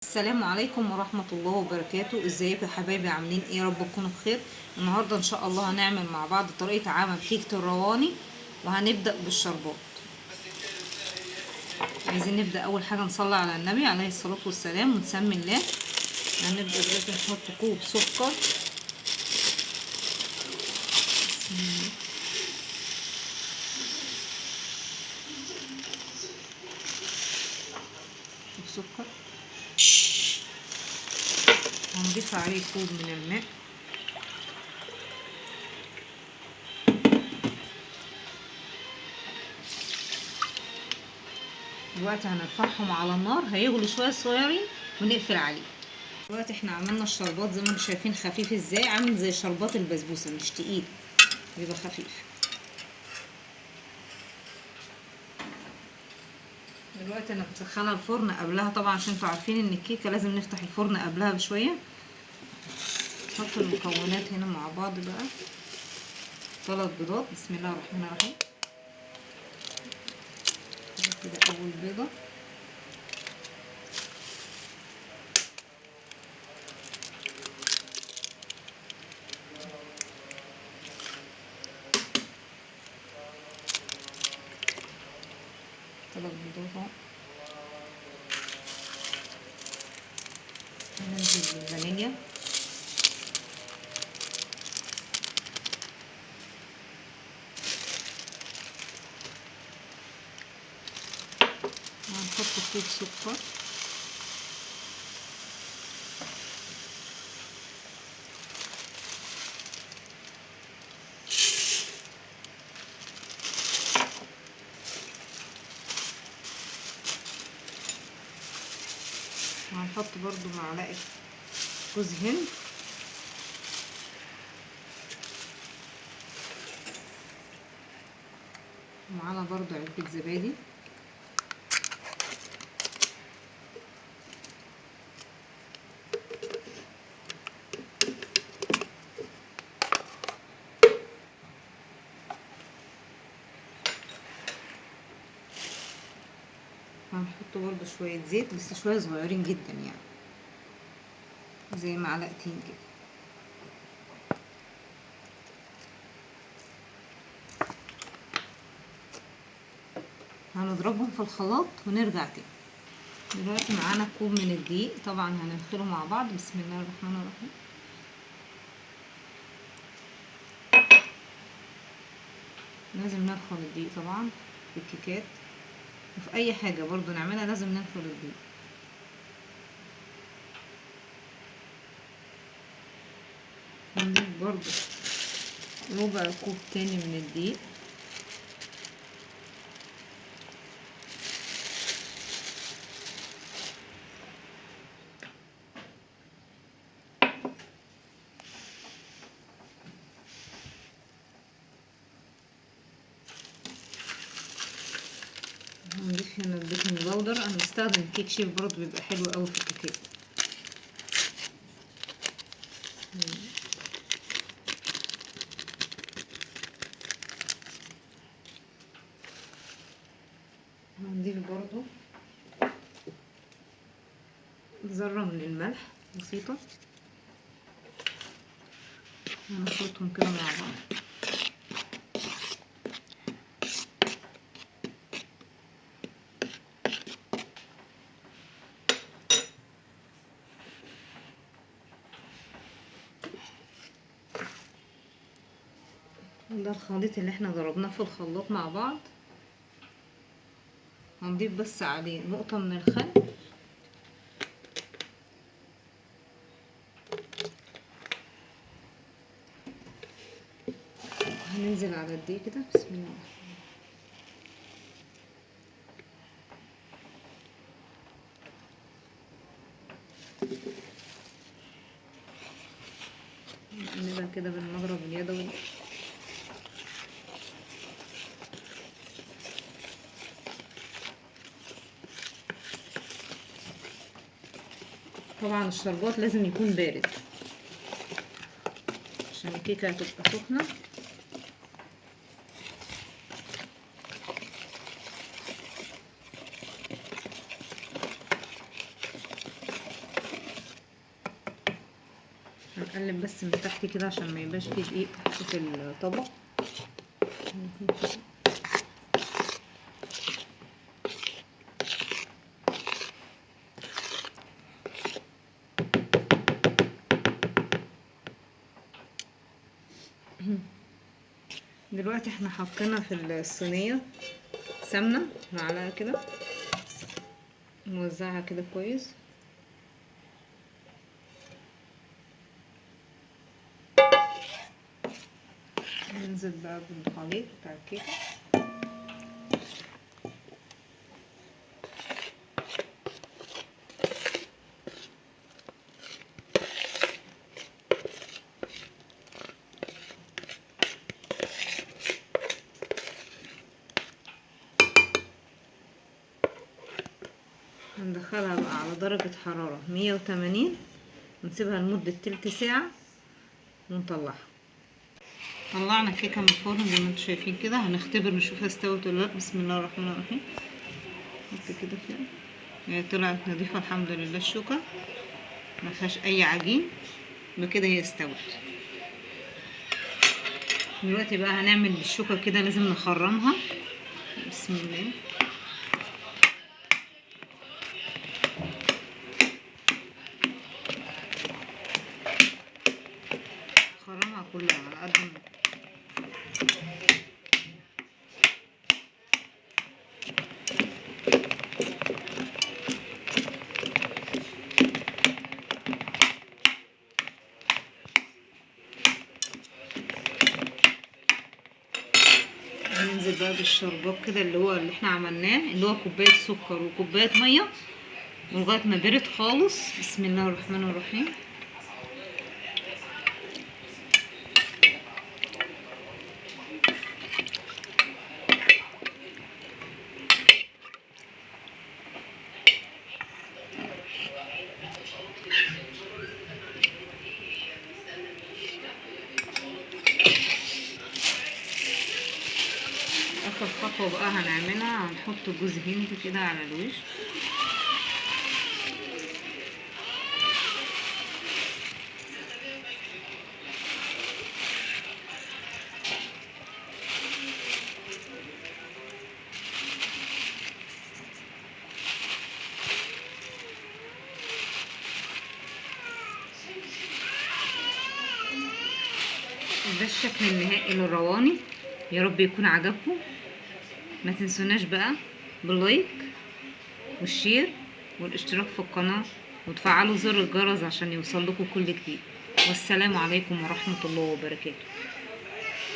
السلام عليكم ورحمة الله وبركاته. ازيكم يا حبايبي؟ عاملين ايه؟ يا رب تكونوا بخير. النهاردة ان شاء الله هنعمل مع بعض طريقة عمل كيكة الرواني، وهنبدأ بالشربات. عايزين نبدأ اول حاجة نصلي على النبي عليه الصلاة والسلام ونسمي الله. هنبدأ دلوقتي نحط كوب سكر، سكر، هنضيف عليه كوب من الماء، دلوقتي هنرفعهم على النار، هيغلوا شوية صغيرين ونقفل عليه. دلوقتي احنا عملنا الشربات زي ما انتم شايفين خفيف ازاي، عامل زي شربات البسبوسه، مش تقيل، بيبقى خفيف. دلوقتي انا مسخنه الفرن قبلها طبعا، عشان انتوا عارفين ان الكيكه لازم نفتح الفرن قبلها بشوية. نحط المكونات هنا مع بعض بقى. 3 بيضات، بسم الله الرحمن الرحيم. كده اول بيضة، ثلاث بيضات اهو. هننزل بالفانيليا، وهنحط كوب سكر، وهنحط برضو معلقة جوز هند، ومعانا برضو علبة زبادي. هنحط برضو شوية زيت، بس شوية صغيرين جدا يعني، زي معلقتين كده. هنضربهم في الخلاط ونرجع تاني. دلوقتي معانا كوب من الدقيق، طبعا هندخله مع بعض. بسم الله الرحمن الرحيم. لازم نرخم الدقيق طبعا في الكيكات وفي اي حاجة برضو نعملها لازم ننخل الدقيق. نضيف برضو ربع كوب تاني من الدقيق، هنضيف هنا ال baking powder. انا بستخدم كيك شيف برضو، بيبقى حلو قوي في الكيكات. هنضيف برضو ذرة من الملح بسيطة، هنخلطهم كده مع بعض. ده الخليط اللي احنا ضربناه في الخلاط مع بعض. هنضيف بس عليه نقطة من الخل، هننزل على الدقيق كده. بسم الله. نقلبها كده بالمضرب اليدوي. طبعا الشربات لازم يكون بارد عشان الكيكه هتبقى سخنة. هنقلب بس من تحت كده عشان ما يبقاش فيه دقيق تحت في الطبق. دلوقتي احنا حطينا في الصينية سمنة معلقة كده، نوزعها كده كويس. ننزل بقى بالخليط بتاع الكيكة. هندخلها بقى على درجة حرارة 180، ونسيبها لمدة تلت ساعة ونطلعها. طلعنا الكيكة من الفرن زي ما انتم شايفين كده. هنختبر نشوفها استوت ولا لا. بسم الله الرحمن الرحيم. حط كده كده، هي طلعت نظيفة الحمد لله، الشوكة ما فيهاش اي عجين، بكده هي استوت. دلوقتي بقى هنعمل بالشوكة كده، لازم نخرمها. بسم الله. خرمها كلها على قد ما ننزل بقى بالشربات كده اللي هو اللي احنا عملناه، اللي هو كوباية سكر وكوباية مية، ولغاية ما برد خالص. بسم الله الرحمن الرحيم. اخر خطوة بقى هنعملها، هنحط جوز هند كده على الوش. ده الشكل النهائي للرواني. يا رب يكون عجبكم. ما تنسوناش بقى بال like وال share والاشتراك في القناة، وتفعلوا زر الجرس عشان يوصل لكم كل جديد. والسلام عليكم ورحمة الله وبركاته.